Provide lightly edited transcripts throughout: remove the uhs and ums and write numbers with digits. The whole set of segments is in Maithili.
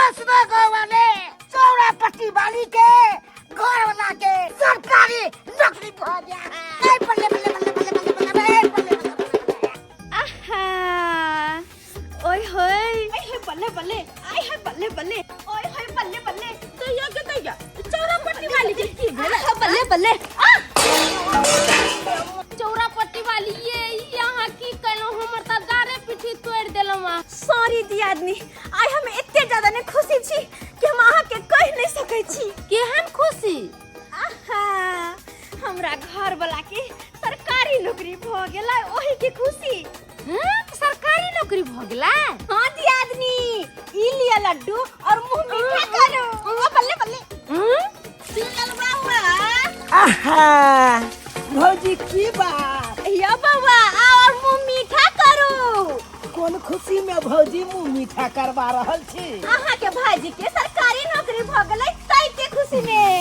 सुनो गाँव वाले, चौरा पट्टी वाली के घर वाला के सरकारी नौकरी भ गया है। ए, बल्ले बल्ले बल्ले बल्ले बल्ले बल्ले, ए, बल्ले बल्ले बल्ले। आहा, ओए होए, आय हाय बल्ले बल्ले, आय हाय बल्ले बल्ले, ओए हाय बल्ले बल्ले। दैया के दैया, चौरा पट्टी वाली के की भेल? आहा, बल्ले बल्ले। आ चौरा पट्टी वाली, ये यहाँ की कहलहुँ? हमर तऽ दारे पीठी तोड़ि देलहुँ अहाँ। सॉरी दियादनी, आइ हम एते ज्यादा ने खुशी छी कि हम अहाँ के कहि नहीं सकै छी। केहन खुशी? आहा, हमरा घर वाला के सरकारी नौकरी भ गेलै, ओही के खुशी। हाँ, सरकारी नौकरी भ गेलै? हाँ दियादनी, ई लिया लड्डू और मुंह मीठा करो। ओ बल्ले बल्ले। हम्म? सुनल बाबा। आहा भौजी, की बात? या बाबा, आओ और मुंह मीठा करू। कोन खुशी में भौजी मुंह मीठा करवा रहल छी? अहाँ के भाईजी के सरकारी नौकरी भ गेलै, ताई के खुशी में।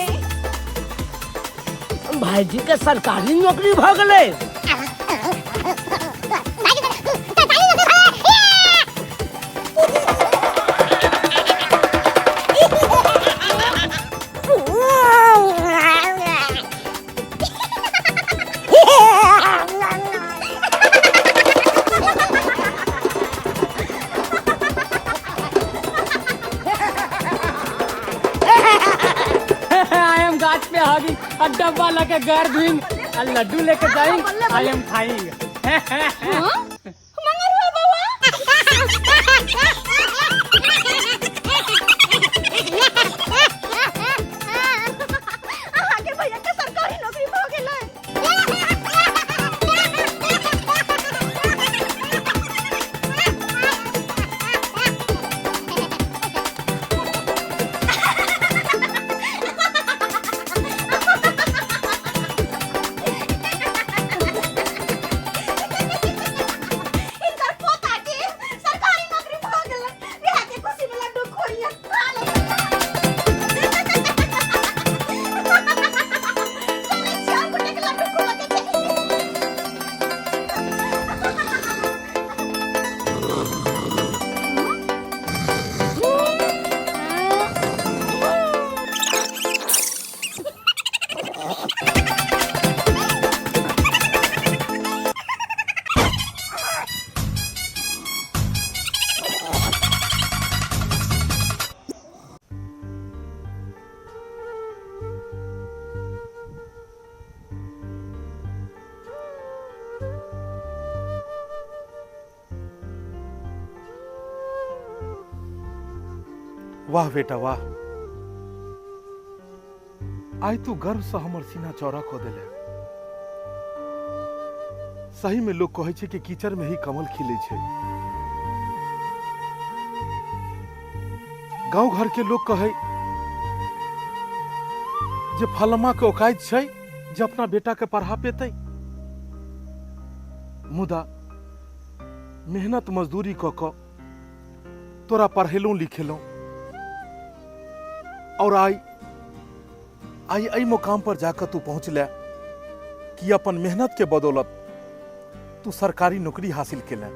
भाईजी के सरकारी नौकरी भ गेलै? I am गाछ पे हागी और डब्बा लेके घर धुइंग और लड्डू लेके जाइंग, I am खाइंग। मंगरुआ बाबा। अहाँ के भैया के सरकारी नौकरी भ गेलै। इनकर पोता के सरकारी नौकरी भ गेलै, बिहार के खुशी में लड्डू खोइया खा ले। चलै छी, और गोटे के लड्डू खुआ के छै। वाह बेटा वाह, आइ तू गर्व से हमर सीना चौड़ा कऽ देले। सही में लोग कहै छै कि कीचड़ में ही कमल खिले छै। गांव घर के लोग कहै जे फलमा के औकात छै जे अपना बेटा के पढ़ा पेतै, मुदा मेहनत मजदूरी कऽ कऽ तोरा पढ़ेलहुँ लिखेलहुँ और आइ आइ एहि मुकाम पर जाकर तू पहुँचले कि अपन मेहनत के बदौलत तू सरकारी नौकरी हासिल केले।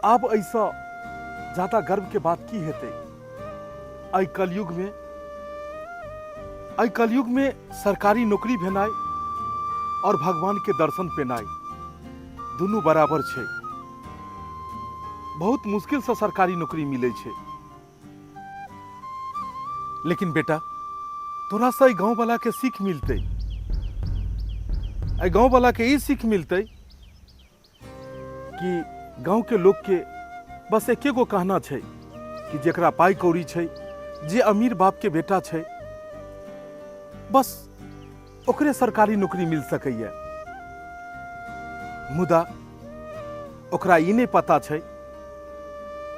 आब एहिसँ ज्यादा गर्व के बात की हेतै? एहि कलयुग में, एहि कलयुग में सरकारी नौकरी भेनाइ और भगवान के दर्शन पेनाइ दुनू बराबर छै। बहुत मुश्किल से सरकारी नौकरी मिलै छै, लेकिन बेटा तोरा से एहि गाँव वाला के सीख मिलतै, एहि गाँव वाला के ई सीख मिलतै कि गाँव के लोग के बस एके गो कहना छै कि जेकरा पाई कौड़ी छै, जे अमीर बाप के बेटा छै, बस ओकरे सरकारी नौकरी मिल सकैए। मुदा ओकरा ई नहि पता छै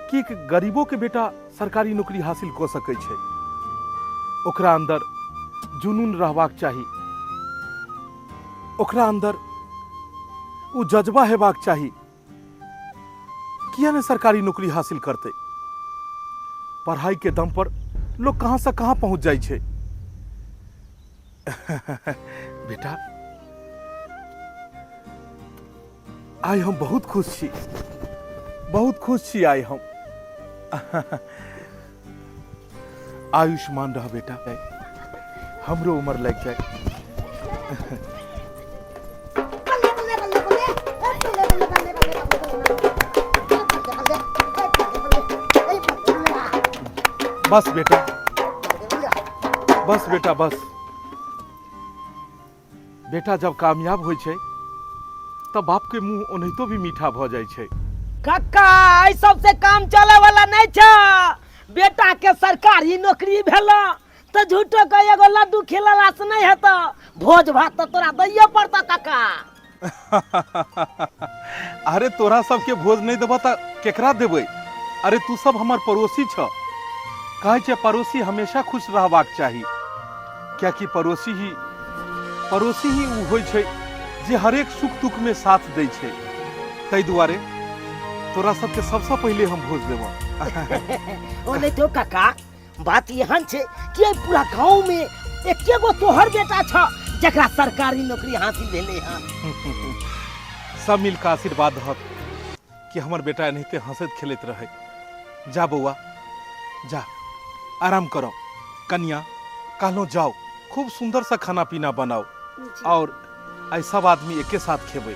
कि एक गरीबो के बेटा सरकारी नौकरी हासिल कऽ सकै छै। ओकरा अंदर जुनून रहबाक चाही, ओकरा अंदर ओ जज्बा हेबाक चाही। किया ने सरकारी नौकरी हासिल करतै? पढ़ाई के दम पर लोग कहाँ से कहाँ पहुंच जाइ छै। बेटा, आइ हम बहुत खुश छी, बहुत खुश छी आइ हम। आयुष्मान रह बेटा, हमरो उम्र लग जाए। बल्ले बल्ले बल्ले बल्ले बल्ले बल्ले बल्ले बल्ले बल्ले बल्ले बल्ले। बस बेटा, बस बेटा, बस बेटा। जब कामयाब होइ छै तब बाप के मुंह ओनाहितो भी मीठा भऽ जाइ छै। कक्का, एहि सबसे काम चले वाला नहीं छ। बेटा के सरकारी नौकरी भेल तऽ झूठो के एगो लड्डू खिलेला से नहीं हेतौ, भोज भात तऽ तोरा दैये पड़तौ कक्का। अरे तोरा सबके भोज नहीं देबह तऽ केकरा देबै? अरे तू सब हमर पड़ोसी छ। कहै छै पड़ोसी हमेशा खुश रहबाक चाही, कियाकि पड़ोसी ही उ होइ छै जे हरेक सुख दुख में साथ दै छै। ताहि दुआरे तोरा सबके सबसँ पहिले हम भोज देबह। ओ नहीं तो काका, बात एहन छै कि एहि पूरा गांव में एके गो तोहर बेटा छ जकरा सरकारी नौकरी हासिल भेलै हन। सब मिल कऽ आशीर्वाद दहक कि हमर बेटा एनाहिते हंसैत खेलैत रहै। जा बौआ जा, आराम करो। कनिया कहलहुँ जाओ, खूब सुंदर सा खाना पीना बनाओ और आइ सब आदमी एके साथ खेबै।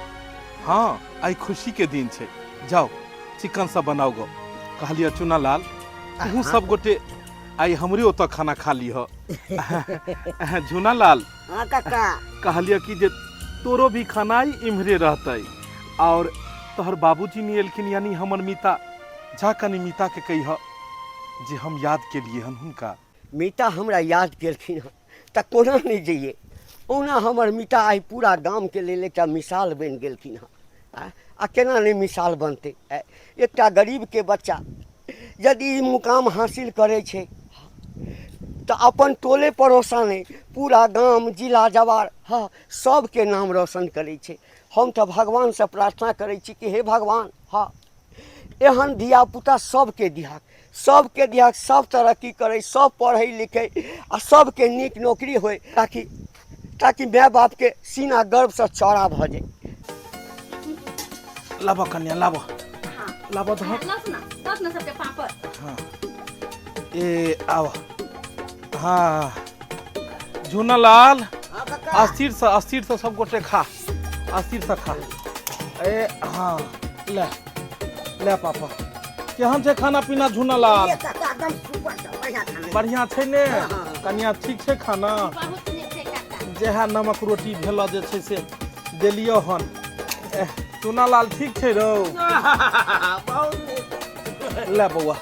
हाँ, आइ खुशी के दिन छै, जाओ चिकन सब बनाओ गो। कहलियै चुना लाल, तू सब गोटे आइ हमरे ओतऽ खाना खा लीह। झुना लाल। हाँ काका। कहलियै कि जे तोरो भी खाना इम्हरे रहतै और तोहर बाबूजी नहीं एलखिन, यानी हमर मीता। जा कनी मीता के कहिह जे हम याद केलिए हन हुनका। मीता हमरा याद केलखिन हन तऽ कोना नहि जइए। ओना हमर मीता आइ पूरा गामके लेल एकटा मिसाल बनि गेलखिन हँ। आ केना नहि मिसाल बनतै? एकटा गरीबके बच्चा यदि ई मुकाम हासिल करै छै तऽ अपन टोले पड़ोसा नहि, पूरा गाम जिला जवार हँ सबके नाम रोशन करै छै। हम तऽ भगवानसँ प्रार्थना करै छी कि हे भगवान, हँ एहन धियापुता सबके दिहक, सबके दिहक, सब तरक्की करै, सब पढ़ै लिखै आ सबके नीक नौकरी होइ, ताकि माय बापके सीना गर्वसँ चौड़ा भऽ जाइ। लाबऽ कन्या, लाबऽ, लाबऽ धऽ। लस ना, दस ना सबके पापड़। हाँ ए आव। हाँ झूनालाल, अस्थिर से, अस्थिर से सब गोटे खा, अस्थिर से खा। ए हाँ ले ले पापा, केहन छै खाना पीना झूनालाल? ये काका एकदम सुपर छै, बढ़िया खाना। बढ़िया छै ने कनिया? ठीक छै खाना? बहुत नीक छै काका। जेहा नमक रोटी भेल जे छै से देलियो हन। एह, चूनालाल ठीक छै रौ? ले बौआ,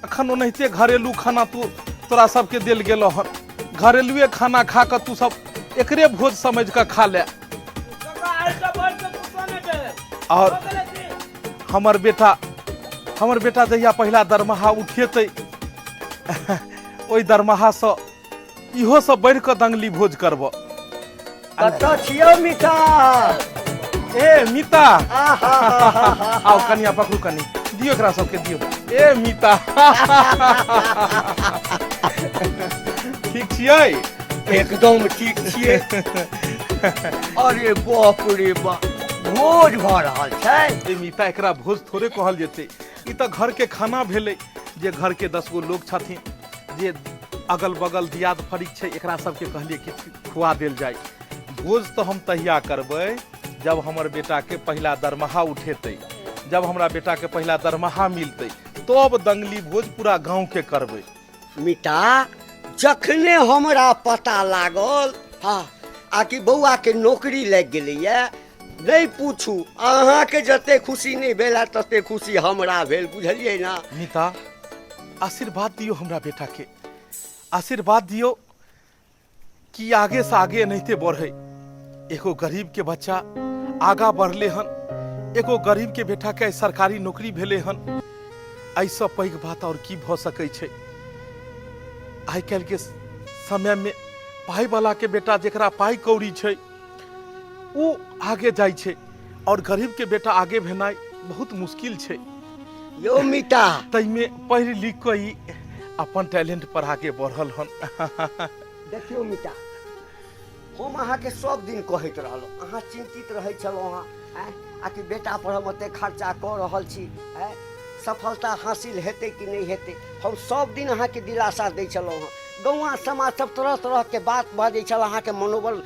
अखन ओनाहिते घरेलू खाना तू तोरा सबके देल गेल हन। घरेलुए खाना खा कऽ तू सब एकरे भोज समझ कऽ खा ले। और हमर बेटा जहिया पहिला दरमाहा उठेतै, ओहि दरमाहासँ इहो सब बढ़ि कऽ दंगली भोज करब। कतऽ छियौ मिता? ए मिता, आओ कनिया, पकड़ू कनी, दियौ एकरा सबके दियौ। ए मिता, ठीक छियै? एकदम ठीक छियै। अरे बाप रे बाप, भोज भऽ रहल छै। ए मिता, एकरा भोज थोड़े कहल जेतै, ई तऽ घर के खाना भेलै। जे घर के 10 गो लोग छथिन, जे अगल बगल दियाद फरीक छै, एकरा सबके कहलियै कि खुआ देल जाय। भोज तऽ हम तहिया करबै जब हमर बेटा के पहिला दरमाहा उठेतै। जब हमरा बेटा के पहिला दरमाहा मिलतै तब दंगली भोज पूरा गांव के करबै। मिता, जखने हमरा पता लागल हाँ आ कि बौआ के नौकरी लागि गेलैया, नहि पूछू, अहाँके जते खुशी नहि भेल है तते खुशी हमरा भेल, बुझलियै ना? मिता, आशीर्वाद दियौ हमरा बेटा के, आशीर्वाद दियौ कि आगे से आगे एनाहिते बढ़े। एगो गरीब के बच्चा आगा बढ़ले हन, एगो गरीब के बेटा के सरकारी नौकरी भेले हन, एहिसँ पैघ बात और की भऽ सकै छै? आइ काल्हि के समय में पाइ वाला के बेटा, जेकरा पाइ कौड़ी छै, ओ आगे जाइ छै और गरीब के बेटा आगे भेनाइ बहुत मुश्किल छै। यौ मिता, ताहिमे पढ़ि लिख कऽ ई अपन टैलेंट पर आगे बढ़ल हन। देखियौ मिता, हम अहाँके सब दिन कहैत रहलहुँ, अहाँ चिन्तित रहै छलहुँ हँ, आँय, आ कि बेटा पर हम एते खर्चा कऽ रहल छी, आँय, सफलता हासिल हेतै कि नहि हेतै। हम सब दिन अहाँके दिलासा दै छलहुँ हँ। गौआँ समाज सब तरह तरहके बात बाजै छल, अहाँके मनोबल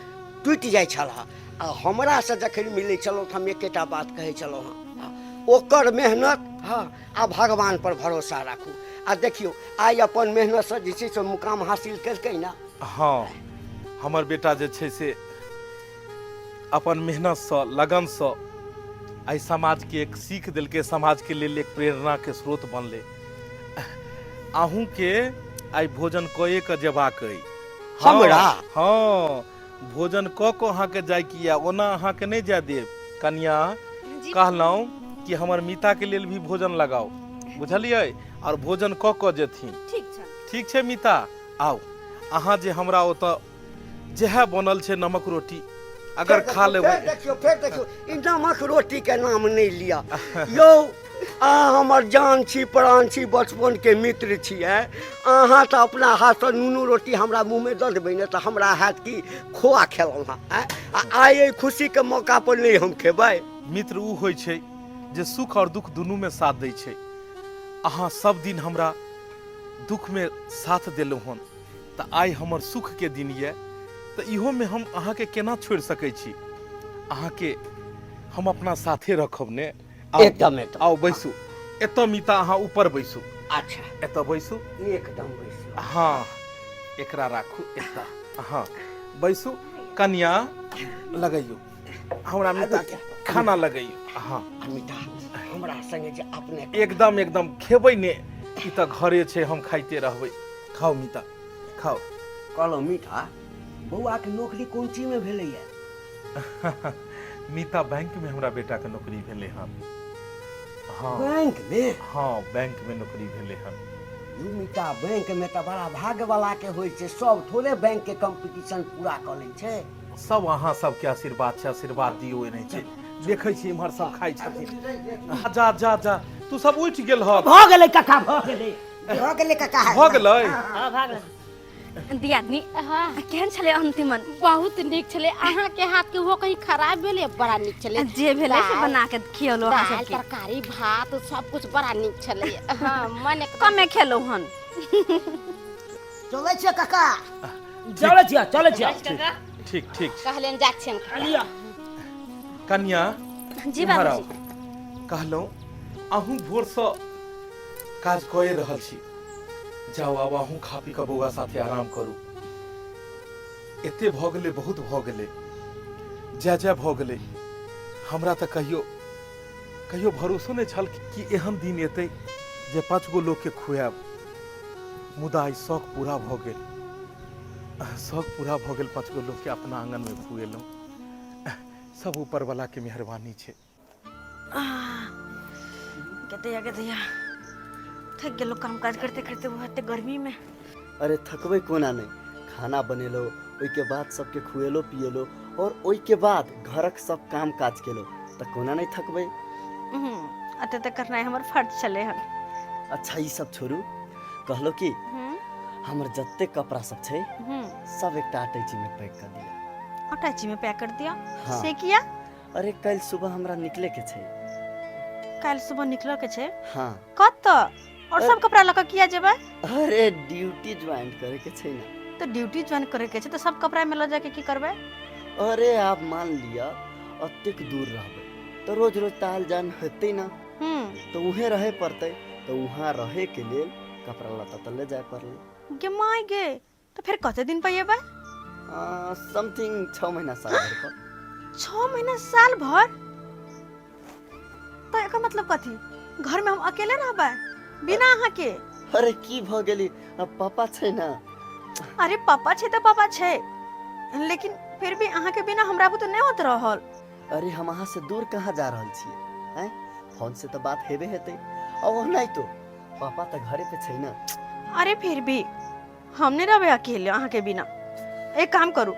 टूटि जाइ छल हँ। आ हमरासँ जखन मिलै छलहुँ तऽ हम एकेटा बात कहै छलहुँ हँ, ओकर मेहनत हँ आ भगवान पर भरोसा राखू। आ देखियौ आइ अपन मेहनतसँ जे छै से मुकाम हासिल केलकै ने। हँ, हमर बेटा जे छै से अपन मेहनतसँ लगनसँ आइ समाजके एक सीख देलकै, समाजके लेल एक प्रेरणाके स्रोत बनलै। अहूँके आइ भोजन कए कऽ जेबाक अइ। हमरा? हँ, भोजन कऽ कऽ अहाँके जाइके यऽ, ओना अहाँके नहि जाय देब। कनिया कहलहुँ कि हमर मीताके लेल भी भोजन लगाउ, बुझलियै? आओर भोजन कऽ कऽ जेथिन। ठीक छै। ठीक छै मीता, आउ। अहाँ जे हमरा ओतऽ जएह बनल छै नमक रोटी अगर खा लेबै। फेर देखियौ, फेर देखियौ, ई नमक रोटीके नाम नहि लिअ यौ। अहाँ हमर जान छी, प्राण छी, बचपनके मित्र छी। अहाँ तऽ अपना हाथसँ नूनो रोटी हमरा मुँहमे दऽ देबै ने तऽ हमरा हैत कि खोआ खेलहुँ हँ। आ आइ एहि खुशीके मौका पर नहि हम खेबै? मित्र ओ होइ छै जे सुख आओर दुख दुनूमे साथ दै छै। अहाँ सब दिन हमरा दुखमे साथ देलहुँ हन, तऽ आइ हमर सुखके दिन यऽ, तऽ इहोमे हम अहाँके केना छोड़ि सकै छी? अहाँके हम अपना साथे रखब ने। एकदम एकदम। आउ बैसू एतऽ मीता, अहाँ ऊपर बैसू। अच्छा, एतऽ बैसू। एकदम बैसू। हँ, एकरा राखू एतऽ। हँ, बैसू। कनिया लगैयौ हमरा मीता के खाना लगैयौ। हँ मीता, हमरा संगे जे अपने एकदम एकदम खेबै ने, ई तऽ घरे छै, हम खाइते रहबै। खाउ मीता, खाउ। कहलहुँ मीता, बौआके नौकरी कोन चीजमे भेलैया? मीता, बैंक में हमरा बेटा के नौकरी भेलै हन। हाँ। बैंक में? हाँ, बैंक में नौकरी भेलै हन। यौ मीता, बैंक में तऽ बड़ा भाग्य वाला के होइ छै, सब थोड़े बैंक के कंपटीशन पूरा कऽ लै छै। सब अहाँ सबके आशीर्वाद छै, आशीर्वाद दियौ। एनाहि छै, देखै छी इम्हर सब खाइ छथिन। जा जा जा, तू सब उठि गेल हक। भऽ गेलै काका, भऽ गेलै, भऽ गेलै काका, भऽ गेलै। हँ, भऽ गेलै। दियादनी, हाँ, केहन छलै अंतिमन? बहुत नीक छलै अहाँके हाथ के, ओहो कहीं खराब भेलै? बड़ा नीक छलै। जे भेलै से दालि, बना के खियलहुँ अहाँ दालि सबके। तरकारी भात सब कुछ बड़ा नीक छलै। हाँ, मन एकदम कमे खेलहुँ हन। चलै छियै काका। चलै छियै, चलै छियै। ठीक ठीक छै। कहलियनि जा छियनि खाय। लिअ। कन्या जी इम्हर बाबूजी। आउ। कहलहुँ अहूँ भोरसँ काज कए रहल छी, जाउ आब अहूँ खा पी कऽ बौआ साथे आराम करू। एते भऽ गेलै, बहुत भऽ गेलै, जय जय भऽ गेलै। हमरा तऽ कहियो कहियो भरोसो नहि छल कि एहन दिन एतै जे 5 गो लोकके खुआएब, मुदा आइ शौक पूरा भऽ गेल, शौक पूरा भऽ गेल। 5 गो लोकके अपना आङनमे खुएलहुँ, सब ऊपरवलाके मेहरबानी छै। गदैया गदैया, थक गेलो काम काज करते करते बहुत गर्मी में। अरे थकबै कोना नहि, खाना बनेलो, ओहिके बाद सबके खुएलो पिएलो और ओहिके बाद घरक सब काम काज केलो, तऽ कोना नहि थकबै? अते तऽ करनाइ हमर फर्ज छलै हन। अच्छा ई सब छोड़ू, कहलो कि हमर जते कपड़ा सब छै सब एकटा अटैची में पैक कर दिया। अटैची में पैक कर दिया? हाँ। से किया? अरे कल सुबह हमरा निकले के छै। काल्हि सुबह निकले के छै? हाँ। कतऽ? और सब कपड़ा लऽ कऽ किया जेबै? अरे ड्यूटी ज्वाइन करे के छै ना। तऽ ड्यूटी ज्वाइन करे के छै तऽ सब कपड़ा में लऽ जाके की करबै? अरे आप मान लिअ अतेक दूर रहबै तऽ रोज रोज ताल जान हेतै ना, तऽ उहें रहे पड़तै, तऽ वहाँ रहे के लेल कपड़ा लत्ता तऽ ले जाय पड़लै। गे माय गे, तऽ फेर कते दिन पर एबै? समथिंग 6 महीना साल भर पर। 6 महीना साल भर? तऽ एकर मतलब कथी, घर में हम अकेले रहबै बिना अहाँ के? अरे की भऽ गेली, अब पापा छै ना। अरे पापा छै तऽ पापा छै, लेकिन फिर भी अहाँ के बिना हमरा बुते नहि होत रहल। अरे हम अहाँ से दूर कहाँ जा रहल छियै? हैं, फोन से तऽ बात हेबे हेतै, और नहीं तो पापा तऽ घरे पे छै ना। अरे फिर भी हम नहीं रहबै अकेले अहाँ के बिना। एक काम करू,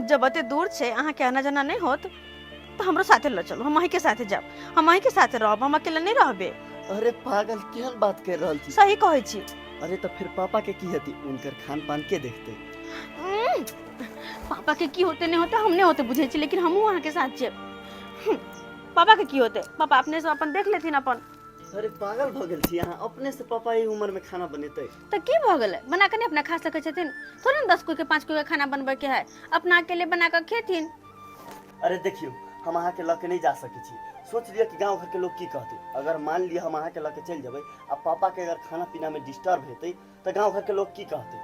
जब अते दूर छै अहाँ के आना जाना नहीं होत तो हमरो साथे ल चलू, हम अहीं के साथे जाब, हम अहीं के साथे रहब, हम अकेले नहीं रहबे। अरे पागल, केहन बात कर रहल छी? सही कहै छी। अरे तऽ फिर पापा के की हेतै, उनकर खान पान के देखतै? पापा के की होते नहीं होते हम नहीं होते बुझै छी, लेकिन हमहूँ अहाँ के साथ जेब। पापा के की होते, पापा अपने से अपन देख लेथिन अपन। अरे पागल भऽ गेल छी अहाँ, अपने से पापा एहि उम्र में खाना बनेतै? तऽ की भऽ गेलै, बना कऽ नहि अपना खा सकै छथिन? थोड़े ने 10 कोइ के 5 कोइ के खाना बनबै के है, अपना अकेले बना कऽ खेथिन। अरे देखियौ, हम अहाँके लऽ के नहि जा सकै छी। सोच लिअ कि गाँव घरके लोग की कहतै। अगर मान लिअ हम अहाँके लऽ के चलि जेबै आ पापाके अगर खाना पीनामे डिस्टर्ब हेतै तऽ गाँव घरके लोग की कहतै?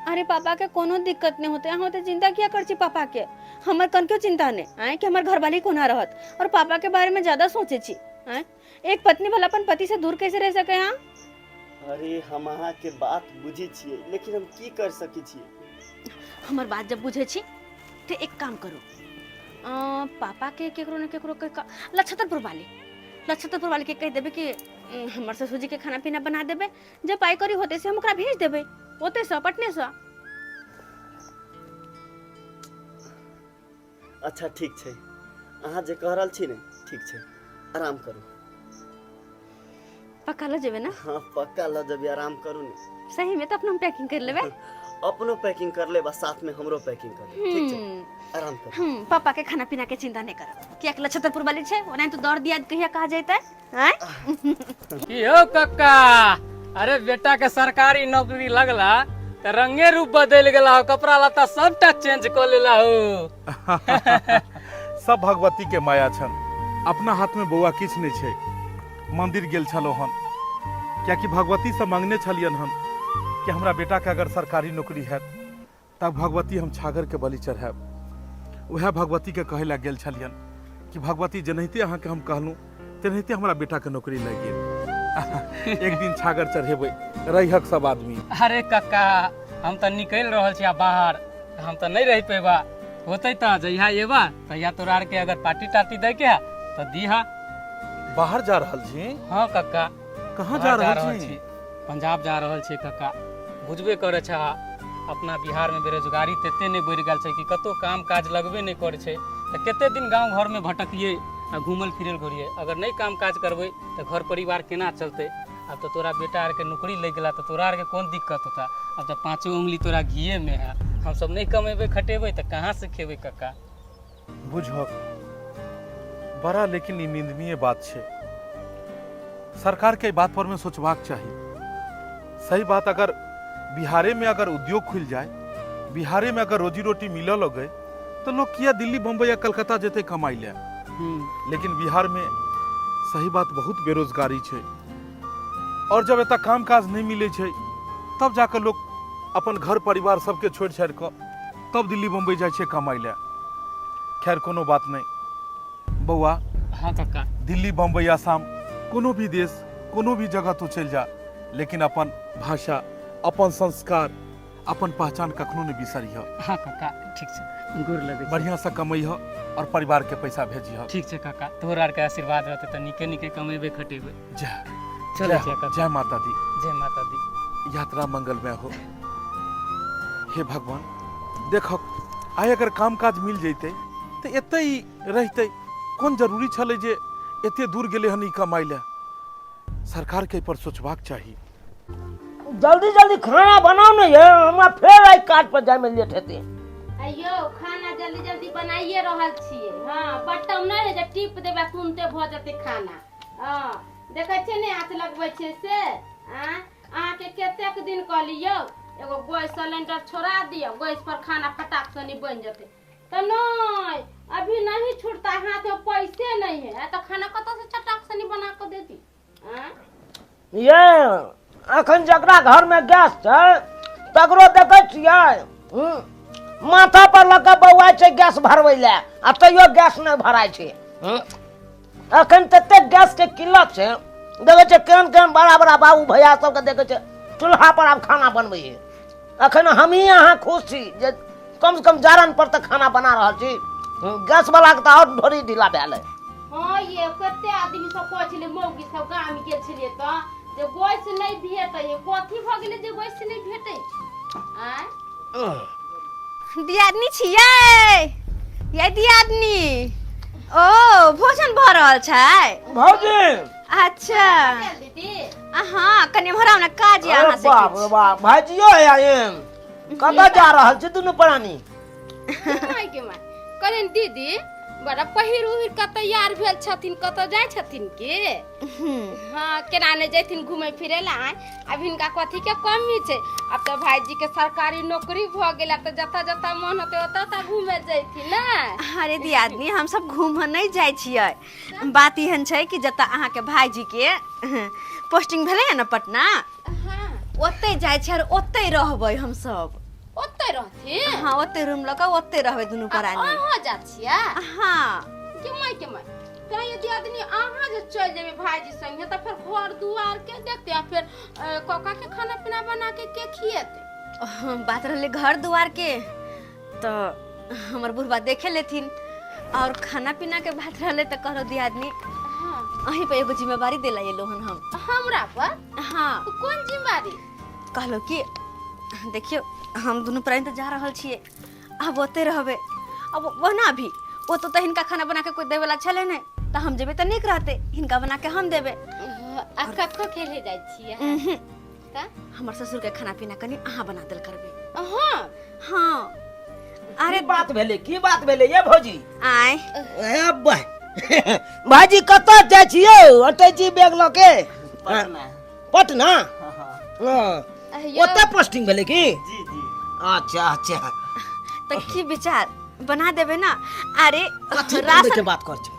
अरे पापा के कोनो दिक्कत नहीं होते, अहाँ ओते चिंता किया कर छी पापा के? हमर कनको चिंता नहीं आए कि हमर घरवाली कोना रहत, और पापा के बारे में ज्यादा सोचे छी। आए, एक पत्नी भला अपन पति से दूर कैसे रह सके? हाँ अरे हम अहाँके बात बुझै छियै, लेकिन हम की कर सकै छियै? हमर बात जब बुझे छी तो एक काम करू, पापा के केकरो ने केकरो के लक्षतरपुर वाली, लक्षतरपुर वाली के कह देबे कि हमर ससुर जी के खाना पीना बना देबे, जब पाई करी होते से हम ओकरा भेज देबे ओते से पटने से। अच्छा ठीक छै, अहाँ जे कह रहल छी ने ठीक छै, आराम करू। पक्का ल जेबे ना? हाँ पक्का ल जेबे, आराम करू ने। सही में तो अपना हम पैकिंग कर लेबे। अपनो पैकिंग कर लेब आ साथ में हमरो पैकिंग कर लेब, ठीक छै? आराम करू। पापा के खाना पीना के चिंता नहीं करब, किया कि लक्षतरपुर वाली छै, ओना तो दौड़ दिया कहिया कहा जैते हैं। की हो कक्का, अरे बेटा के सरकारी नौकरी लगला त रंगे रूप बदल गेला हो, कपड़ा लत्ता सबटा चेंज क लेला हो। सब भगवती के माया छन, अपना हाथ में बौआ किछु नहीं छै। मंदिर गेल छलो हन कियाकि भगवती से मांगने छलियन हन कि हमरा बेटा के अगर सरकारी नौकरी हैत तब भगवती हम छागर के बलि चढ़ायब। वएह भगवती के कहे ला गेल छलियन कि भगवती जेनाहिते अहाँके हम कहलहुँ तेनाहिते हमरा बेटा के नौकरी लागि गेल। एक दिन छागर चढ़ेबै रहिहक सब आदमी। अरे कक्का हम तऽ निकलि रहल छी बाहर, हम तऽ नहि रहि पेबा, होतै तऽ जहिया एबा तहिया तोरा आरके अगर पार्टी टार्टी दै के है तऽ दीहा। बाहर जा रहल छी? हाँ कक्का। कहाँ जा रहल छी? पंजाब जा रहल छी कक्का। बुझबे करै छह अपना बिहार में बेरोजगारी तते नहि बढ़ि गेल छै कि कतौ काम काज लगबे नहि करै छै, तऽ कते दिन गाँव घर में भटकिए आ घूमल फिरल घुरिए। अगर नहि काम काज करबै तऽ घर परिवार केना चलतै? आब तऽ तोरा बेटा आरके नौकरी लागि गेला तऽ तोरा आरके कोन दिक्कत होता? आब तऽ पाँचो उंगली तोरा घीए में है, हमसब नहि कमेबै खटेबै तऽ कहाँ से खेबै कक्का? बुझक बड़ा लेकिन ई निंदनीय बात छै, सरकार के बात पर में सोचबाक चाही। सही बात, अगर बिहारे में अगर उद्योग खुल जाए, बिहारे में अगर रोजी रोटी मिलऽ लगे तो लोग किया दिल्ली बम्बई या कलकत्ता जेते कमाई ले? लेकिन बिहार में सही बात बहुत बेरोजगारी छै, और जब एतऽ काम काज नहीं मिले छै तब जाकर लोग अपन घर परिवार सबके छोड़ि छाड़ि कऽ तब दिल्ली बम्बई जाइ छै कमाई ले। खैर कोनो बात नहीं बौआ। हाँ कक्का। दिल्ली बम्बई आसाम कोनो भी देश कोनो भी जगह तो चलि जा, लेकिन अपन भाषा अपन संस्कार अपन पहचान कखनो नहीं बिसरिह। हाँ कक्का ठीक छै, गोर लगै छी। बढ़िया से कमैह और परिवार के पैसा भेजिह। ठीक छै कक्का, तोहर आर के आशीर्वाद रहतै तऽ नीके नीके कमेबै खटेबै। जय चलै छियै कक्का। जय माता दी। जय माता दी। यात्रा मंगलमय हो। हे भगवान देखक आइ अगर काम काज मिल जैते तऽ एतै रहितै, कोन जरूरी छलै जे एते दूर गेलै हन ई कमाइ लए? सरकार के एहि पर सोचबाक चाही। जल्दी जल्दी खाना बनाओ ने ये, हमरा फेर आइ काज पर जाय में लेट हेतै। अयो खाना जल्दी जल्दी बनाइए रहल छियै। हाँ बटम नहि है जे टिप देबै तुरन्ते भऽ जेतै खाना। हाँ देखै छियै ने आँच लगबै छियै से। आँ अहाँके कतेक दिन कहलियौ एगो गैस सिलेंडर छोड़ा दियौ, गैस पर खाना फटाक सनी बनि जेतै, तऽ नहि अभी नहीं छूटता, हाथ में पैसे नहीं है, तऽ खाना कतऽ से चटाक सनी बना कऽ दे दी? आँ ये अखन जकरा घर में गैस छै तकरो देखै छियै माथा पर लऽ कऽ बौआइ छै गैस भरबै लए, आ तैयो गैस नहि भराइ छै। अखन ततेक गैस के किल्लत छै, देखै छियै केहन केहन बड़ा बड़ा बाबू भैया सबके देखै छियै चूल्हा पर आब खाना बनबै छै। अखन हमही अहाँ खुश छी जे कम से कम जारन पर तऽ खाना बना रहल छी, गैस वाला के तऽ आओर ढोरी ढीला भेल है। हाँ ये कते आदमी सब कहै छलै, मौगी सब गाम गेल छलियै तऽ जे गैस नहि भेटै, कथी भऽ गेलै जे गैस नहि भेटै छै? आँय दियादनी छियै ये दियादनी? ओ भोजन भऽ रहल छै भौजी? अच्छा दीदी। हाँ कनि एम्हर आउ ने, काज यऽ अहाँ से। बाप रे बाप, भाइजियो है आएम, कतऽ जा रहल छी दुनू प्राणी? माय के माय, कहलियनि दीदी बड़ा पहिर उहिर कऽ तैयार भेल छथिन, कतऽ जाइ छथिन के? हाँ, केना नहि जैथिन घूमे फिरे ला? आँय, अब हिनका कथी के कमी छै? अब तऽ भाईजी के सरकारी नौकरी भऽ गेल, आब तऽ जतऽ जतऽ मन होतै ओतऽ ओतऽ घूमे जैथिन ने। अरे दियादनी, हम सब घूमऽ नहि जाइ छियै। बात एहन छै कि जतऽ अहाँके भाईजी के पोस्टिंग भेलै ने पटना, ओतै जाइ छियै और ओतै रहबै हमसब। ओतै रहथिन? हाँ, ओतै रूम लऽ कऽ ओतै रहबै दुनू प्राणी। अहाँ जा छियै? हाँ। के माय, के माय, कहीं यदि आदमी अहाँ जे चलि जेबै भाईजी संगे तऽ फेर घर दुआर के देखते आ फेर काका के खाना पीना बना के के खिएते? बात रहलै घर दुआर के तऽ हमर बुढ़बा देखे लेथिन, और खाना पीना के बात रहलै तऽ कहलो दियादनी, अहीं पे एगो जिम्मेवारी दिला एलो हन हम। हमरा पर? हाँ। कोन जिम्मेवारी? कहलो कि देखियो, हम दुनू प्राणी तऽ जा रहल छियै, आब ओते रहबै। अब ओना भी ओतऽ तऽ हिनका खाना बना के कोई देवे ला छलै नहि, तऽ हम जेबै तऽ नीक रहतै, हिनका बना के हम देबै। आ कतौ खेले जाइ छियै? उहुं। तऽ हमर ससुर के खाना पीना कनि अहाँ बना देल करबै। हाँ? हाँ। अरे की बात भेलै, की बात भेलै ये भौजी? आय। ए बा भाईजी, कतऽ जाइ छियै अटै छी बैग लऽ के? पटना। पटना? हाँ। हाँ। ओतऽ पोस्टिंग भेलै की? जी जी। अच्छा अच्छा। तऽ की विचार, बना देबै ना? अरे कथी बनबै राशन के बात कर छै?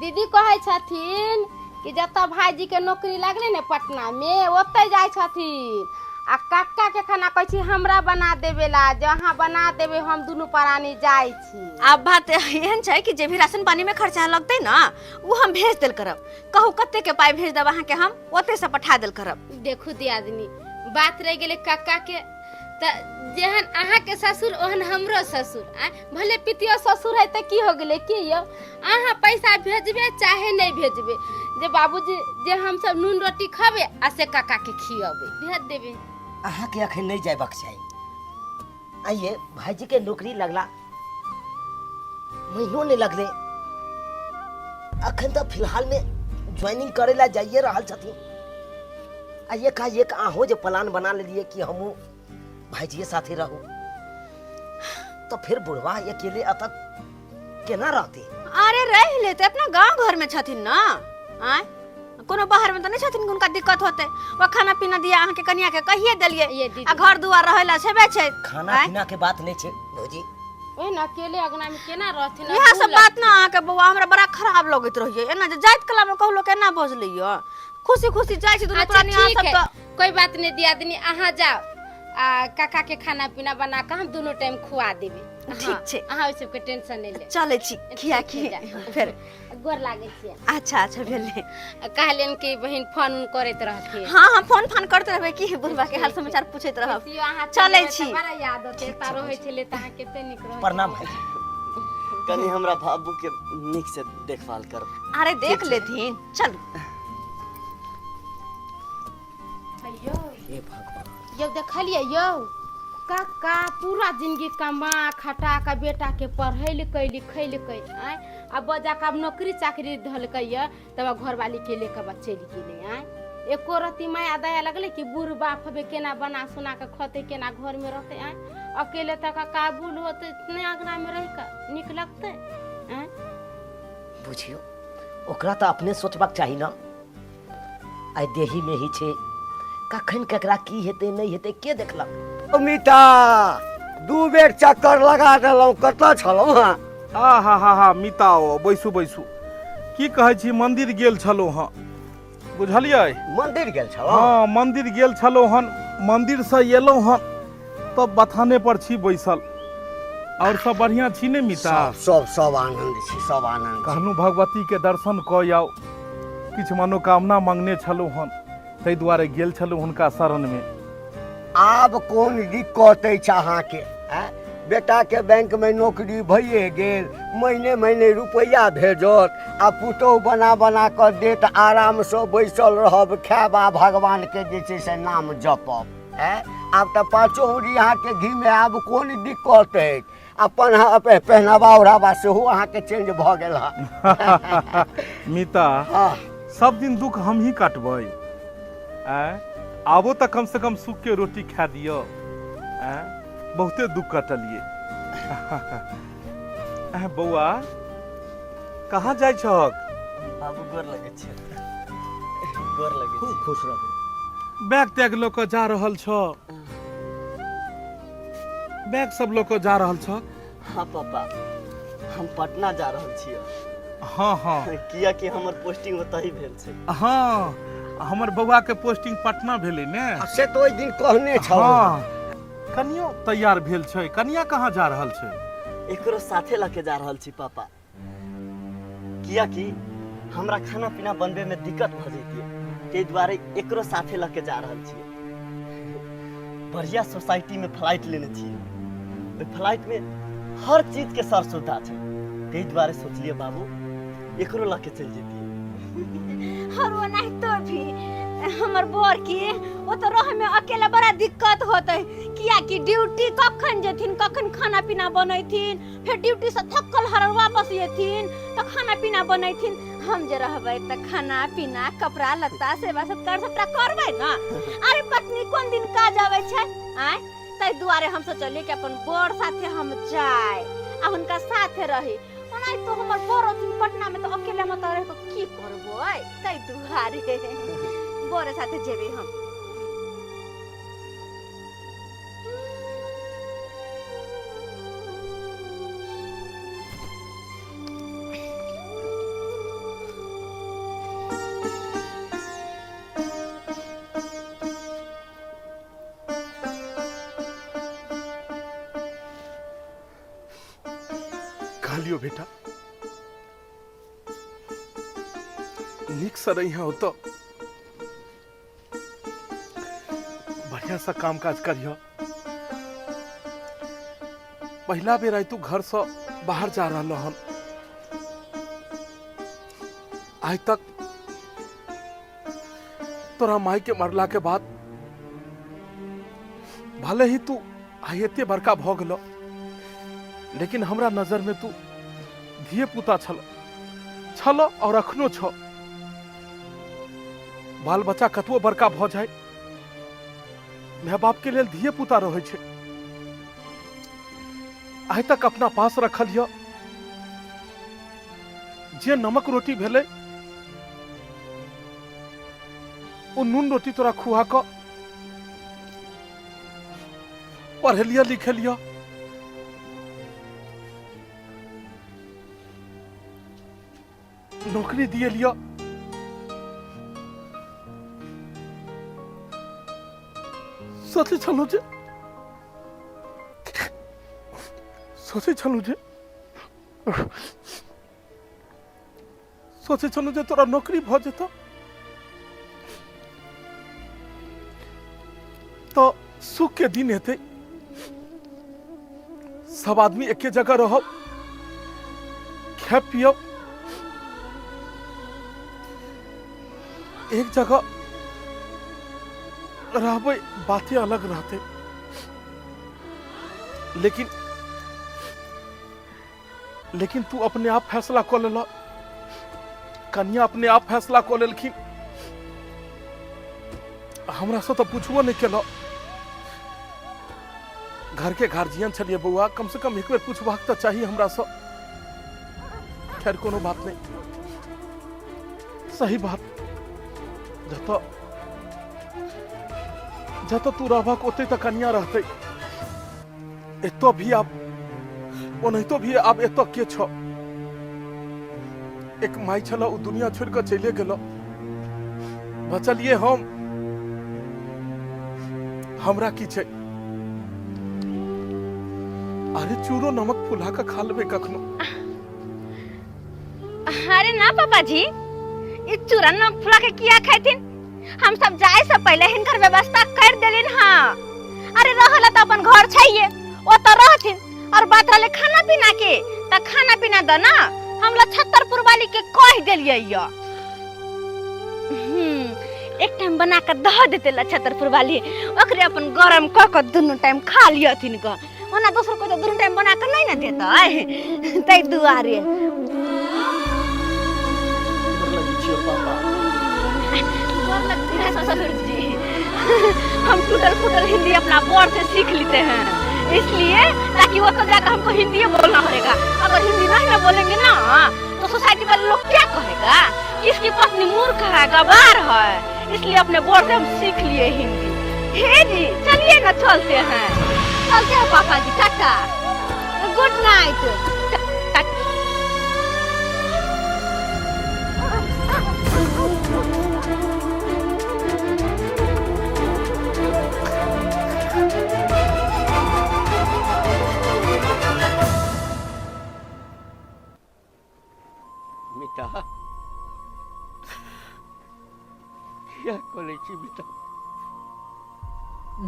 दीदी कहै छथिन कि जतऽ भाईजी के नौकरी लगलै ने पटना में, ओतै जाइ छथिन आ काका के खाना कहै छी हमरा बना देबे ला। जे अहाँ बना देबै, हम दुनू प्राणी जाइ छी। आब बात एहन छै कि जे भी राशन पानी में खर्चा लगतै ना, ओ हम भेज देल करब। कहू, कते के पाइ भेज देब अहाँके, हम ओते से पठा देल करब। देखू दियादनी, बात रहि गेलै काका के तऽ जेहन अहाँके ससुर ओहन हमरो ससुर। आँय, भले पितियो ससुर है तऽ की हो गेलै की यौ, अहाँ पैसा भेजबे चाहे नहि भेजबे, जे बाबूजी जे हमसब नून रोटी खबे आ से काका के खियबे, भेज देबे। अहाँके अखन नहि जयबाक चाही। आइए भाईजी के नौकरी लगला महीनो नहीं लगले, अखन तऽ फिलहाल में ज्वाइनिंग करे ला जाइए रहल छथिन आ एकाएक अहूँ जे प्लान बना लेलिए कि हमहूँ भाईजीए साथे रहू, तो फिर बुढ़वा अकेले अतक केना रहते? अरे रह लेते, अपना गांव घर में छथिन ना। आय, कोनो बाहर में तऽ नहि छथिन कि हुनका दिक्कत होते। वा खाना पीना दिया अहाँके कनिया के कहिए देलिए ये दीदी। आ घर दुआर रहै ला छेबे छै। खाना आँय? पीना के बात नहीं छै भौजी। ओहि ने अकेले अंगना में केना रहथिन? इएह सब बात ना अहाँके बौआ हमरा बड़ा खराब लगैत रहैए। एना जे जाइत कला में कहलो केना बजलैया, खुशी खुशी जाइ छी दुनू अच्छा प्राणी अहाँ ठीक है सबके। कोई बात नहीं दियादनी, अहाँ जाओ आ काका के खाना पीना बना के हम दोनों टाइम खुआ देबे। ठीक छै। अहाँ ओहि सबके टेंशन नहीं ले। चलै छी, खिया ठीक खी छै, जा। फेर गोर लागै छियै। अच्छा अच्छा, भेलै। कहलियनि कि बहिन फोन उन करैत रहथिन। हाँ हाँ, फोन फान करते रहबै कि बुढ़बा के हाल समाचार पूछैत रहब। खुशियो अहाँ चलै चलबै तऽ छी। बड़ा याद होतै, एतऽ रहै छलै तऽ अहाँ कते नीक रहै। प्रणाम भाई। कनि हमरा बाबू के नीक से देखभाल करब। अरे देख लेथिन, चलू। यौ। हे भगवान। यौ, देखलियै यौ, काका पूरा जिंदगी कमा खटा कऽ बेटा के पढ़ेलकै लिखेलकै, आँय, आ बजा कऽ आब नौकरी चाकरी धलकै यऽ, तब आब घरवाली के लेके बा चलि गेलै। आँय, एको रत्ती माया दया लगलै कि बूढ़ बाप हबे, केना बना सोना कऽ खतै, केना घरमे रहतै? आँय, अकेले तऽ काका बूढ़ होतै नहि, अङ्गनामे रहि कऽ नीक लगतै? आँय। बुझियौ, ओकरा तऽ अपने सोचबाक चाही ने। आइ देही में ही छै, कखन ककरा की हेतै नहि हेतै के देखलक? अमिता, 2 बेर चक्कर लगा देलहुँ, कतऽ छलहुँ हँ? आ हा हा हा, मिता ओ, बैसू बैसू। की कहै छी, मंदिर गेल छलहुँ हँ, बुझलियै? मंदिर गेल छलहुँ? हाँ, मंदिर गेल छलहुँ हन। मंदिरसँ एलहुँ हन तब बथाने पर छी बैसल। और सब बढ़िआँ छी ने मिता? सब सब सब आनंद छी, सब आनंद छी। कहलहुँ भगवती के दर्शन कऽ आउ, किछु मनोकामना मंगने छलहुँ हन, ताहि दुआरे गेल छलहुँ हुनका शरणमे। आब कोन दिक्कत अछि अहाँके? आँय? बेटाके बैंकमे नौकरी भइए गेल, महीने महीने रुपैआ भेजत आ पुतोहु बना बना कऽ देत, आरामसँ बैसल रहब, खायब आ भगवानके जे छै से नाम जपब। आँय, आब तऽ पाँचो उरी अहाँके घीमे, आब कोन दिक्कत अछि? अपन पहनावा ओढ़ावा सेहो अहाँके चेंज भऽ गेल हँ। मिता। हँ। सब दिन दुख हमही काटबै? आँय, आबो तऽ कम से कम सुख के रोटी खा दियौ। आँय, बहुते दुख कटलियै। आँय बौआ, कहाँ जाइ छहक? बाबू गोर लगै छै। गोर लगै खूब खुश रहू। बैग तैग लऽ कऽ जा रहल छ? बैग सब लऽ कऽ जा रहल छ? हाँ पापा, हम पटना जा रहल छियै। हाँ हाँ। कियाकि हमर पोस्टिंग ओतहि भेल छै। हाँ, हमर बौआ के पोस्टिंग पटना भेलै ने। से तऽ ओहि दिन कहने छल। हाँ, कनियो तैयार भेल छै। कनिया कहाँ जा रहल छै? एकरो साथे लऽ के जा रहल छी पापा, कियाकि हमरा खाना पीना बनबे में दिक्कत भऽ जैतियै, ताहि दुआरे एकरो साथे लऽ के जा रहल छियै। बढ़िया सोसाइटी में फ्लाइट लेने छियै, ओहि फ्लाइट में हर चीज के सर सुविधा छै, ताहि दुआरे सोचलियै बाबू एकरो लऽ के चलि जैतियै। और ओनाहितो भी हमर बर के ओतऽ रहे में अकेला बड़ा दिक्कत होते, कियाकि ड्यूटी कखन जेथिन, कखन खाना पीना बनैथिन, फेर ड्यूटी से थकल हारल वापस एथिन तऽ खाना पीना बनैथिन। हम जे रहबै तऽ खाना पीना कपड़ा लत्ता सेवा सत्कार सबटा करबै ने। अरे पत्नी कोन दिन काज आबै छै आँय, ताहि दुआरे हम सोचलियै कि अपन बर साथे हम जाय आ हुनका साथे रही। ओनाहितो हमर बर रहथिन पटना में तऽ अकेले हम ओतऽ रहि कऽ की करबै, ताहि दुआरे बरे साथे जेबै हम। कहलियो बेटा नीक से रही ओतऽ, बढ़िया से काम काज करिह। पहिला बेर आइ तू घर से बाहर जा रहल हन। आइ तक तोरा माई के मरला के बाद भले ही तू आइ एते बड़का भऽ गेलो, लेकिन हमरा नजर में तू धिये पुता छल छल और अखनो छ। बाल बच्चा कतबो बड़का भऽ जाय, माय बाप के लेल धिये पुता रहै छै। आइ तक अपना पास रखल यऽ जे नमक रोटी भेलै ओ नून रोटी तोरा खुआ कऽ पढ़ेलियऽ लिखेलियऽ। नौकरी दिएलियऽ। सोचै छलहुँ जे सोचै छलहुँ जे सोचै छलहुँ जे तोरा नौकरी भऽ जेतौ तऽ सुख के दिन हेतै, सब आदमी एके जगह रहब, खायब पियब, एक जगह रहबै, बाते अलग रहतै। लेकिन लेकिन तू अपने आप फैसला कऽ लेलह, कनिया अपने आप फैसला कऽ लेलखिन, हमरा से तऽ पूछबो नहि केलह। घर के गार्जियन छलियै बौआ, कम से कम एक बेर पूछबाक तऽ चाही हमरा से। खैर कोनो बात नहीं, सही बात, जतऽ जतऽ तू रहबक ओतै तऽ कनिया रहतै। एतऽ भी आब ओनाहितो भी आब एतऽ के छ? एक माय छल, ओ दुनिया छोड़ि कऽ चलिए गेल, बचलिए हम। हमरा की छै? अरे चूरो नमक फुला कऽ खा लेबै कखनो। अरे ना पापा जी, ई चूरा नमक फुला के किया खाइथिन? हम सब जाए से पहले हिनकर व्यवस्था कर देलिन। हाँ अरे रहल त अपन घर छैये, ओतऽ रहथिन। और बात रहले खाना पीना के, त खाना पीना द ना हम छत्तरपुर वाली के कह देलियै य। एक टाइम बना के दह देते ला छत्तरपुर वाली, ओकरे अपन गरम क के दुनू टाइम खा लियथिन ग। ओना दोसर कोई तो दुनू टाइम बना के नहीं ना देतै, तै दुआरे। गोर लगै छियौ पापा। गोर लगती है ससुर जी। हम टूटल फूटल हिंदी अपना बोर से सीख लेते हैं, इसलिए ताकि वो तो जाकर हमको हिंदी बोलना पड़ेगा। अगर हिंदी नहीं ना बोलेंगे ना तो सोसाइटी वाले लोग क्या कहेगा कि इसकी पत्नी मूर्ख है, गवार है। इसलिए अपने बोर से हम सीख लिए हिंदी। हे जी चलिए ना, चलते हैं, चलते हैं पापा जी। Tata, good night. मिता, किया करै छी मिता?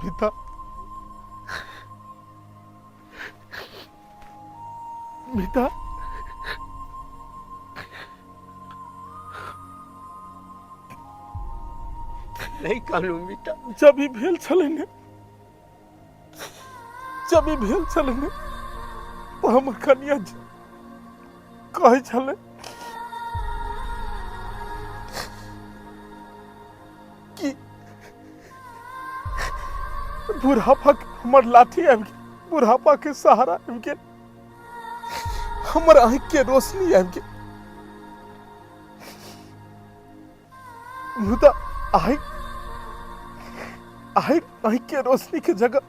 मिता, मिता, नहीं कहलू मिता। जब ई भेल छलै ने, जब ई भेल छलै ने, तऽ हमर कनिया जी कहै छलै कि बुढ़ापा के हमर लाठी आबि गेल, बुढ़ापा के सहारा आबि गेल, हमर आँखि के रोशनी आबि गेल। मुदा आइ आइ आँखि के रोशनी के जगह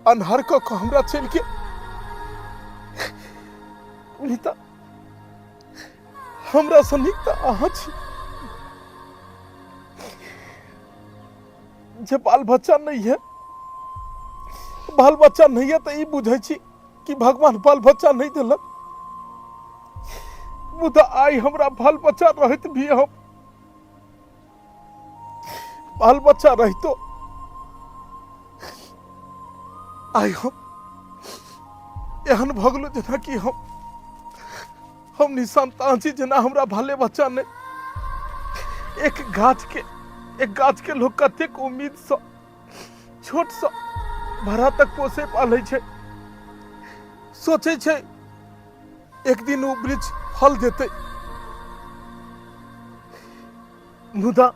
अन्हार कऽ कऽ हमरा चलि गेल। नीता, हमरा सँ नीक तऽ अहाँ छी जे बाल बच्चा नहीं है। बाल बच्चा नहीं है तऽ ई बुझै छी कि भगवान बाल बच्चा नहीं देलक, मुदा आइ हमरा बाल बच्चा रहैत भी, हम बाल बच्चा रहितो आइ हम एहन भऽ गेलहुँ जेनाकि हम निसंतान छी, जेना हमरा बाले बच्चा नहि। एक गाछ के लोग कतेक उम्मीद सँ छोट सँ बड़ा तक पोसै पालै छै, सोचै छै एक दिन ओ वृक्ष फल देतै, मुदा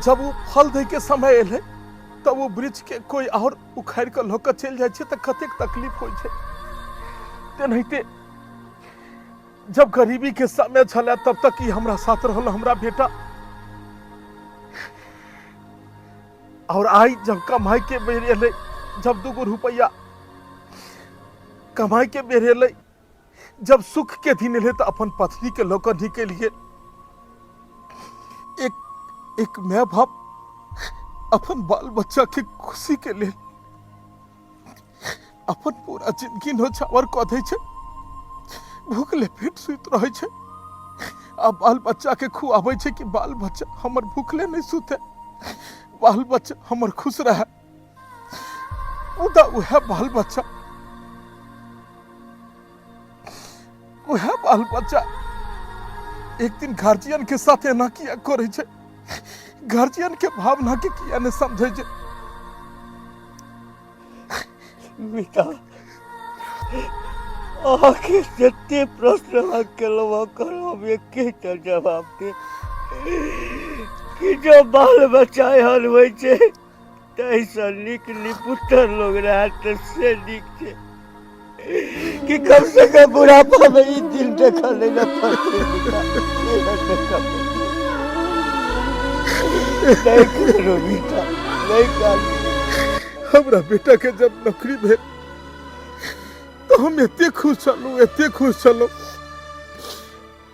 जब ओ फल दै के समय एलै तब ओ वृक्ष के कोई और उखाड़ि कऽ लऽ कऽ चलि जाइ छै तऽ कतेक तकलीफ होइ छै। तेनाहिते जब गरीबी के समय छलै तब तक ई हमरा साथ रहल हमरा बेटा, और आइ जब कमाई के बेर एलै, जब 2 गो रुपैआ कमाई के बेर एलै, जब सुख के दिन एलै तऽ अपन पत्नी के लऽ कऽ निकलि गेल। एक माय बाप अपन बाल बच्चा के खुशी के लेल अपन पूरा जिंदगी नौछावर कऽ दै छै, भूखले पेट सुति रहै छै आ बाल बच्चा के खुआबै छै कि बाल बच्चा हमर भूखले नहि सुते, बाल बच्चा हमर खुश रहे। मुदा उएह बाल बच्चा, उएह बाल बच्चा एक दिन गार्जियन के साथ एना किया करै छै, गार्जियन के भावना के किया नहि समझै छै। मिता, अहाँके जते प्रश्न अहाँ केलहुँ ओकर हम एकेटा जवाब देब कि जब बाल बच्चा एहन होइ छै ताहिसँ नीक निपुत्र लोग रहए तऽ से नीक छै कि कम से कम बुढ़ापा में ई दिन देखऽ नहि ने पड़तै। मिता, से ने देखऽ पड़तै। नहि करू मिता, नहि करू। हमरा बेटा के जब नौकरी भेल तो हम एते खुश छलहुँ, एते खुश छलहुँ,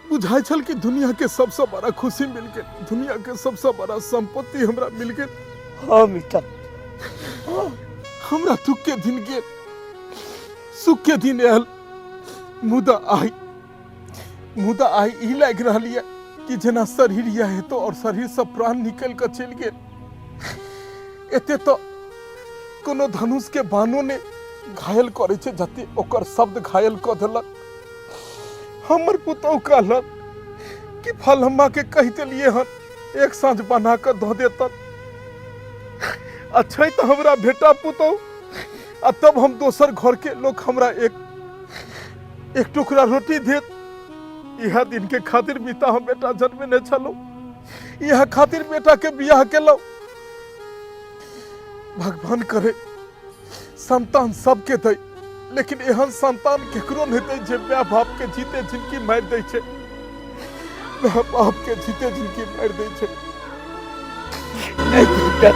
बुझाइ छल कि दुनिया के सबसे बड़ा खुशी मिल गेल, दुनिया के सबसे बड़ा संपत्ति हमरा मिल गेल। हाँ मिता, हमरा दुख के दिन गेल, सुख के दिन आयल, मुदा आइ ई लागि रहल यऽ कि जेना शरीर यऽ हेतो और शरीर से प्राण निकल कऽ चलि गेल। एते तो कोनो धनुष के बाणो ने घायल करै छै जते ओकर शब्द घायल कऽ देलक। हमर पुतहु कहलक कि फलम्मा के कहि देलियै हन एक साँझ बना कऽ दऽ देतन, अच्छा तऽ हमरा बेटा पुतहु आ तब हम दोसर घर के लोग हमरा एक टुकड़ा रोटी देत। इह दिन के खातिर मिता हम बेटा जन्मेने छलहुँ, इह खातिर बेटा के बियाह केलहुँ। भगवान करे संतान सबके दै, लेकिन एहन संतान केकरो नहि हेतै जे माय बाप के जीते जिनकी मारि दै छै, माय बाप के जीते जिनकी मारि दै छै। नहि बेटा।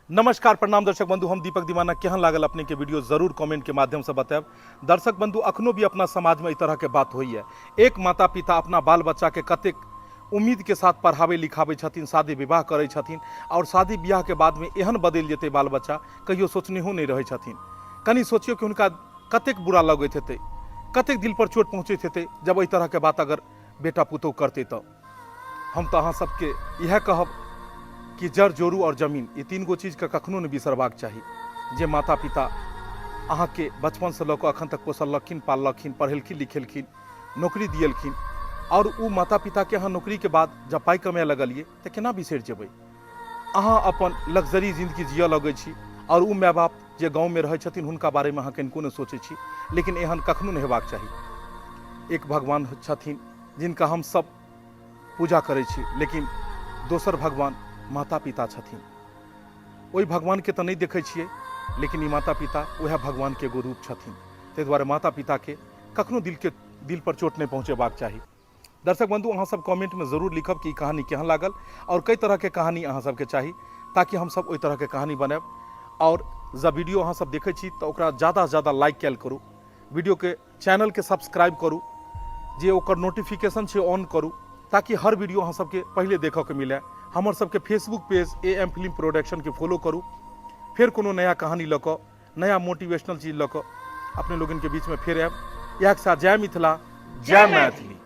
नमस्कार, प्रणाम दर्शक बंधु, हम दीपक दीवाना। केहन लागल अपने के वीडियो जरूर कमेंट के माध्यम से बतायब। दर्शक बंधु, अखनो भी अपना समाज में एहि तरह के बात होइए। एक माता पिता अपना बाल बच्चा के कतेक उम्मीद के साथ पढ़ाबै लिखाबै छथिन, शादी विवाह करै छथिन, और शादी ब्याह के बाद में एहन बदलि जेतै बाल बच्चा कहियो सोचनेहो नहि रहै छथिन। कनि सोचियौ कि हुनका कतेक बुरा लगैत हेतै, कतेक दिल पर चोट पहुँचैत हेतै जब एहि तरह के बात अगर बेटा पुतोहु करतै। तऽ हम तऽ अहाँ सबके इएह कहब कि जड़, जोरू और जमीन, ई तीन गो चीजके कखनो नहि बिसरबाक चाही। जे माता पिता अहाँके बचपनसँ लऽ कऽ अखन तक पोसलखिन, पाललखिन, पढ़ेलखिन, लिखेलखिन, नौकरी दिएलखिन, और ओ माता पिताके अहाँ नौकरीके बाद जब पाइ कमाए लगलियै तऽ केना बिसरि जेबै? अहाँ अपन लग्जरी जिंदगी जियऽ लगै छी और ओ माय बाप जे गाँवमे रहै छथिन हुनका बारेमे अहाँ कनिको नहि सोचै छी। लेकिन एहन कखनो नहि हेबाक चाही। एक भगवान छथिन जिनका हम सब पूजा करै छी, लेकिन दोसर भगवान माता पिता छथिन। ओहि भगवानके तऽ नहि देखै छियै, लेकिन ई माता पिता वएह भगवानके एगो रूप छथिन। ताहि दुआरे माता पिताके कखनो दिलके दिल पर चोट नहि पहुँचेबाक चाही। दर्शक बंधु, अहाँ सब कमेंटमे जरूर लिखब कि ई कहानी केहन लागल और कई तरहके कहानी अहाँ सबके चाही, ताकि हम सब ओहि तरहके कहानी बनायब। और जब वीडियो अहाँ सब देखै छी तऽ ओकरा ज़्यादासँ ज़्यादा लाइक कयल करू, वीडियोके चैनलके सब्सक्राइब करू, जे ओकर नोटिफिकेशन छै ऑन करू, ताकि हर वीडियो अहाँ सबके पहिले देखऽके मिले। हमर सबके Facebook page A M film प्रोडक्शनके follow करू। फेर कोनो नया कहानी लऽ कऽ, नया मोटिवेशनल चीज लऽ कऽ अपने लोगन के बीचमे फेर आयब। इएह के साथ जय मिथिला, जय मैथिली।